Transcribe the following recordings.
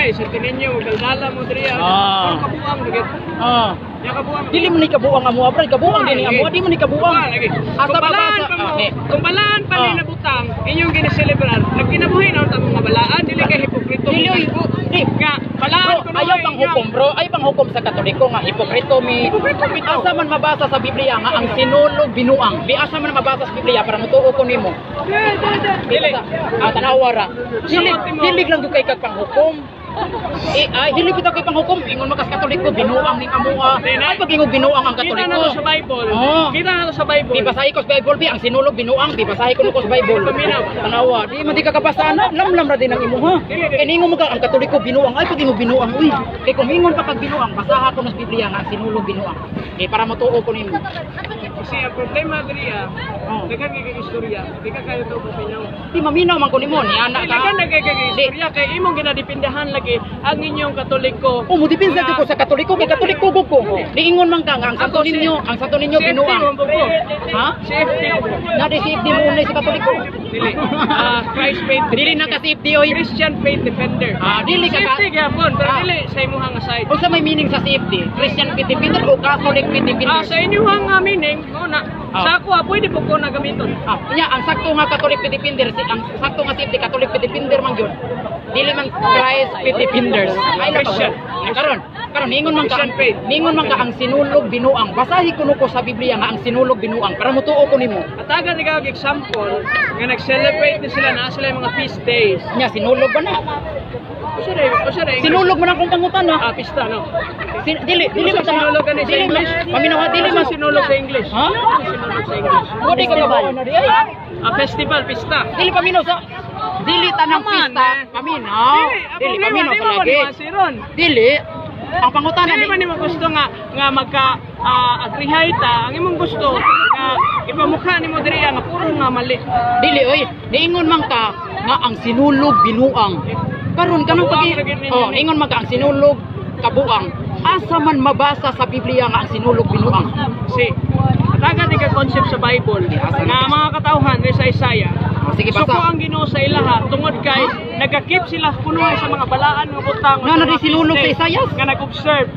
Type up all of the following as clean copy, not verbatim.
Kay sa tininyo daldala mo diri. Ah. Pero kabuang lagi. Ya, kabuang. Dili man ni kabuang amo, bro. Kabuang din amo, di man ni kabuang. Kabuang lagi. Asa Kung balaan mabasa? pa mo, Okay. kung balaan pa ni nabutang inyong gineselebrar, nagkinabuhi na unta mga balaan, dili kay hipokrito. Dili oy. Di Nga balaan Bro, kuno ayaw kay pang hukom, bro. Ayaw pang hukom sa Katoliko nga hipokrito mi. Hipokrito bitaw. Asa man mabasa sa Biblia nga ang sinulog binuang? Di asa man mabasa sa Biblia para mutuo ko nimo? Dili. Ah, tanawa ra. Dili, Sa mo. dili lang gyud kay kag panghukom. Eh, ay, dili bitaw kay panghukom. Ingon makas Katoliko binuang ni amoa. Ay, pag ingon binuang ang Kita Katoliko. na to sa Bible. Oh. Kita na to sa Bible. Di basahi ko sa Bible, bi ang sinulog binuang, di basahi ko ko sa Bible. Paminaw. Tanawa, di man di ka kabasa na, lamlam ra din ang imuha. Dili, dili. Kay ningon mo ka ang Katoliko binuang, ay pag ingon binuang, uy. Kay kung ingon pa kag binuang, basaha ko na sa Biblia nga ang sinulog binuang. Kay para motuo ko nimo. Kasi ang problema diri ah, daghan kay kag istorya, di ka kayo to paminaw. Di maminaw man ko nimo ni ana ka. Daghan na kay kag istorya kay imong ginadipindahan lagi ang inyong Katoliko. Oh, mo dipinsa jud ko sa Katoliko, kay Katoliko ko ko. Niingon man ka nga ang santo Ako, si- ninyo, ang santo ninyo CFD binuang. man po ko. Ha? CFD ko. Na di CFD mo unay sa Katoliko. Dili. Ah, Christ Faith Dili na ka CFD oy. Christian Faith Defender. Ah, dili ka CFD gyapon, pero dili sa imuha nga side. Unsa may meaning sa CFD? Christian Faith Defender o Catholic Faith Defender? Ah, sa inyuhang nga meaning, mo na. Sa ako ah, pwede po ko na gamiton. Ah, nya ang sakto nga Catholic Faith Defender, si ang sakto nga CFD Catholic Faith Defender man gyud. Dili man Christ Faith Defenders. Ay na Christian. Karon, karon ningon man ka, Christian faith. ningon man ka ang sinulog binuang. Basahi kuno ko sa Biblia nga ang sinulog binuang para motuo ko nimo. Atagan ni kag example nga nag-celebrate ni sila na sila yung mga feast days. Nya sinulog ba na? Usa na Sinulog man akong pangutana. Ah, pista no. Dili dili man Usa sinulog gani sa dili man English. paminaw dili man Usa sinulog sa English. Ha? Usa sinulog sa English. Wadi ka ba na di ay? Ah, festival, pista. Dili paminaw sa dili tanang Come on, pista eh. paminaw. Dili, ang Dili problema, paminaw di sa mo lagi. maniwasiron. Dili ang pangutana Dili ni man nimo gusto nga nga magka agrihay ta, ang imong gusto nga ipamukha nimo diri nga puro nga mali. Dili oy, niingon man ka nga ang sinulog binuang. Karon kanang pag Kabuang, lagi oh, niingon man ka ang sinulog kabuang. Asa man mabasa sa Biblia nga ang sinulog binuang? Si Atagan ni ka concept sa Bible nga mga katawhan ni sa Isaiah. Oh, sige Suko basa. ang Ginoo sa ilaha tungod kay nagakip sila kunuhay sa mga balaan nga butang o Nga sa na mga di sinulog feast sa days Isaias? nga nag-observe.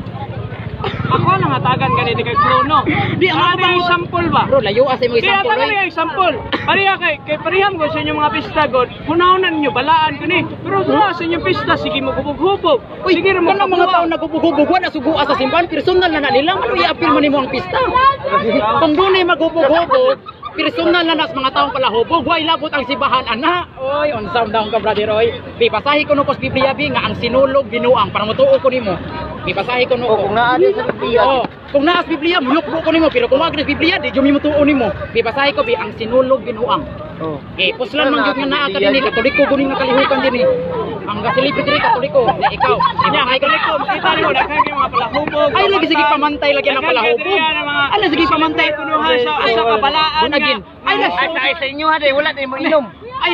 Ako lang hatagan gani kay Krono. Di, ang Ang mga mga example ba? Bro, layo asa imong Kaya example tayo oy. yung example. Pareha kay kay pareham ko sa inyong mga pista god. Hunaw-na ninyo balaan ko ni. Pero duha sa inyong pista sige mo hubog-hubog. Uy, Sige ra mo kanang mga kabuang. tao naghubog-hubog, wala sugua sa simbahan, personal na na nila. Ano i-appeal man nimo ang pista? Kung dunay maghubog-hubog, personal na nas mga taong palahubog, way labot ang simbahan, ana. Oy, on sound down ka, brother, oy. Bi, basahi ko no ko sa Biblia, bi, nga ang sinulog binuang, para motuo ko nimo. Bi, basahi ko no ko. Kung naa di sa Biblia, Oh, kung naa sa Biblia, muyukbo ko nimo, pero kung wag na sa Biblia, di jud mo tuo nimo. Bi, basahi ko, bi, ang sinulog binuang. Oh. Eh, puslan man gyud nga naa ka dinhi, Katoliko guni nga kalihukan dinhi. Ang ga-celebrate dinhi Katoliko, di ikaw. Nya, Basahi ko. Katoliko, makita nimo daghan kay mga palahubog. Ay, lagi sige pamantay lagi ng Daghan kay palahubog. diri ang mga Ay, lagi sige pamantay. kunuhay sa Ay, sa kabalaan bunagin. nga. Ay, lagi. Ay, sa inyo ha, wala din mo inom. Ay, Ay,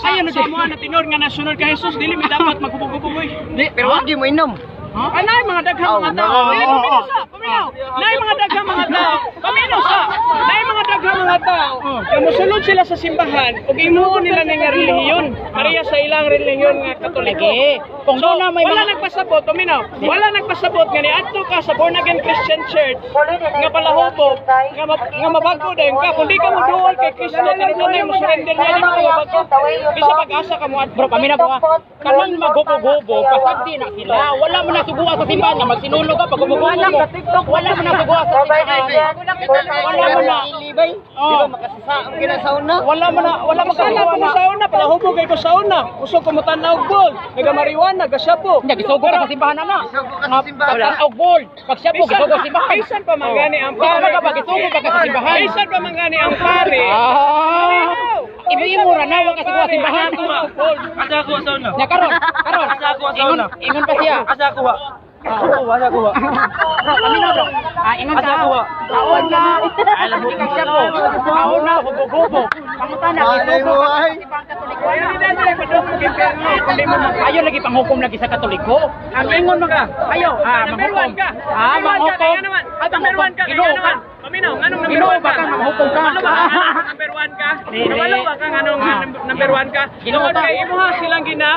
ay, ano sa mga na tinor nga nasunod kay Jesus dili mi dapat maghubog-hubog oy. Di, Pero wag di mo inom. Ha? Anay mga daghang Oh, mga tao. no. Dili, paminaw sa, paminaw. Nay mga daghang mga tao. Paminaw sa. Nay mga daghang mga tao. Nga mosulod sila sa simbahan ug imuon nila ning relihiyon. Pareha sa ilang relihiyon nga Katoliko. Lagi. Kung So, doon na may wala mga nagpasabot, paminaw. Wala nagpasabot nga niadto ka sa Born Again Christian Church nga palahubog, nga mabago dayon ka. Kung di ka moduol kay Kristo, tinuod mo surrender niya di ka mabago. Bisa pag-asa ka mo adto. Bro, paminaw bro. Ha. Kanang maghubog-hubog, pasagdi na sila. Wala man nasugua sa simbahan nga magsinulog ka pag hubog mo. Wala man nasugua sa simbahan. Wala man na. Libay. Di ba makasasaong ginasaon na? Wala man na, wala man Sala kasuguan ko na. sa una, palahubog kay ko sa una. Usog ko mo tan-aw og ball, nagamariwana, gasyabo. Nya gisugo ka sa simbahan na. Gisugo ka sa simbahan. Pagtan-aw gold. Pagsiyabo gisugo sa simbahan. Bisan pa man gani ang Di ba pare. ba gisugo ka sa simbahan? Bisan pa man gani ang pare. Ah. Ibi mo ra na wa ka sa simbahan. Asa ko sa una. Nya karon, karon. Ingon, ingon pa siya. Asa ko wa. Ako asa ko wa. Bro, paminaw bro. Ah, ingon ka. Taon na. Alam mo kag siya po. Taon na hubog-hubog. Pangutana Malay gisugo mo, ka sa ay. simbahan Katoliko. Kaya di na sila padung og impyerno kundi mo Ayaw lagi panghukom lagi sa Katoliko. Ang ingon man ka. Ayaw, ah, Number manghukom. one ka. Ah, Number one ka, manghukom. kaya naman. Ay, Number manghukom. one ka, kaya Ginoo ka. naman. Paminaw, nganong number Ginoo one ba ka? ka, manghukom ka? Ano ba, nganong number one ka? Dili. Kabalo ba ka nganong Ah. number one ka? Ginoo Tungod ka. kay imuha silang gina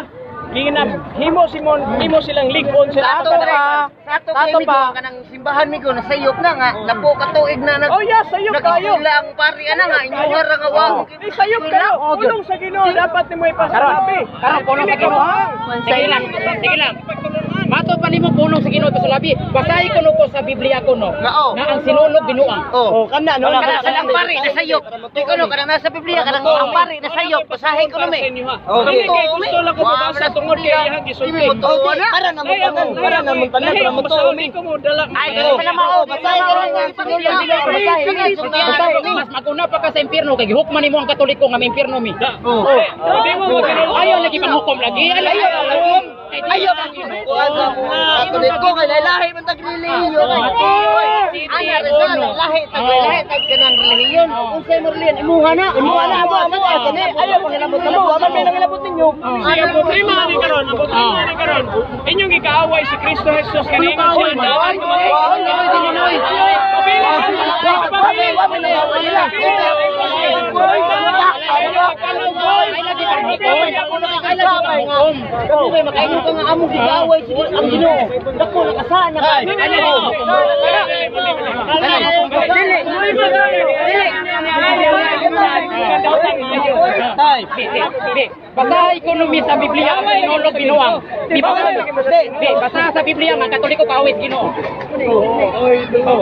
Ginap himo Simon, himo silang lig-on sila. Sa ato pa, sa ato pa kanang simbahan mi ko nasayop na nga, napo ka tuig na nag. Oh yes, sayop kayo. Nag-eskwela ang pari ana nga inyuha ra nga wa. Eh, sayop kayo. Pulong sa Ginoo dapat nimo ipasalabi. Karon pulong sa Ginoo. Sige lang, sige lang. Matod pa nimo pulong sa Ginoo pasulabi. Basahi ko ko sa Biblia ko no. Nga, oh. Na ang sinulog binuang. Oh. Kana no. Kanang kanang pari nasayop. Di ko no kanang nasa Biblia kanang ang pari nasayop. Basahin ko no mi. Okay. Kay gusto lang ko mabasa tungod kay iyang gisulti. Para na mo tanan, para na mo tanan, para mo to. Ko mo dala. Ay, dili pa na mao. Basahin ko lang ang sinulog. Basahin. Mas maguna pa ka sa impyerno kay gihukman nimo ang Katoliko nga may impyerno mi. Di mo mo Ayaw lagi panghukom lagi. Ayaw. Ayaw kuan sa Katoliko kay lahi man tag relihiyon. Ana rizal lahi tag lahi tag kanang relihiyon. Unsay mo relihiyon imuha na. Imuha na amo amo kani ayaw pangilabot namo. Wa man may nangilabot ninyo. Sige, ang problema ni karon, ang problema ni karon. Inyong gikaaway si Kristo Jesus kani Ano kaaway man? Ay, ay, ay, Ay lagi panghukom. Ay lagi panghukom. Kami makaingon ka nga among gigaway sige ang Ginoo. Dako nakasaan na ka. Ay lagi panghukom. Dili. Dili. Tay, di. Basahin ko numi sa Biblia ang sinulog binuang. Di ba? Di, basa sa Biblia nga Katoliko kaawit Ginoo.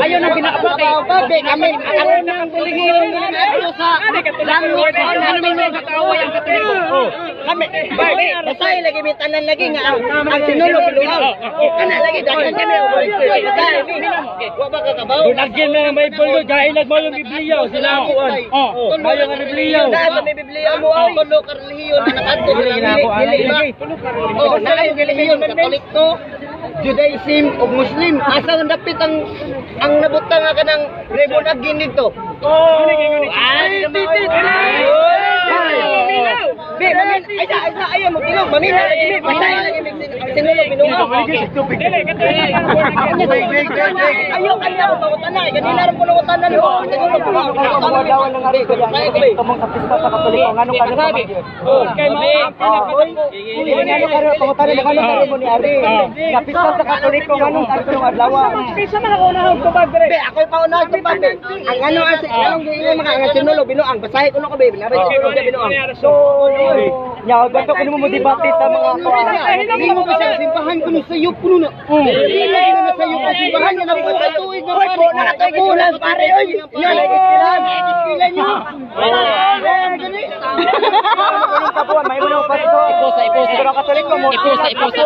Ayon ang pinakabakay. Babe, kami ang nang relihiyon dili sa langit. Ano man mga kaaway ang Katoliko? Kami, babe, basahin lagi may tanan lagi nga ang sinulog binuang. Kana lagi daghan kami og basahin. Wa ba ka kabaw? Lagyan na ng Bible ko, dahil nagmo yung Biblia, sila akuan. Oh. Mayo nga Biblia. Na sa may Biblia mo ang tulo ka relihiyon na nakadto dili ba? Oh, naay relihiyon Katoliko, Judaism ug Muslim. Asa ang dapit ang nabutang nga kanang rebon again dito? Oh. Ay, Be, mamin, ay sa, ay sa, ayaw mo tinog, mamina lagi mi, basahin lagi mi, sinulog binuang. Dili, Ayaw kanina ko pangutana, kanina rin ko nangutana ni sinulog binuang. Basahin ko, be. Sabi. Kay mao ang pinakadako. Pisa man ako unahon tubag dire. Be, ako'y paunahan ko pa, be. Ang ano ang anong giingon mga ang sinulog binuang, basahin ko no ko, be. Nabay sinulog binuang. Nya, ganto kuno mo debate sa mga Hindi mo ba siya simbahan kuno sayop kuno na. Hindi lagi na sayop ang simbahan nga nabuhay tuig na pare. Nakatugulan pare oy. Nya lagi iskilan. Iskilan niyo. Kabuan, may mo na pasto. Iposa, iposa. Pero Katoliko mo. Iposa, iposa.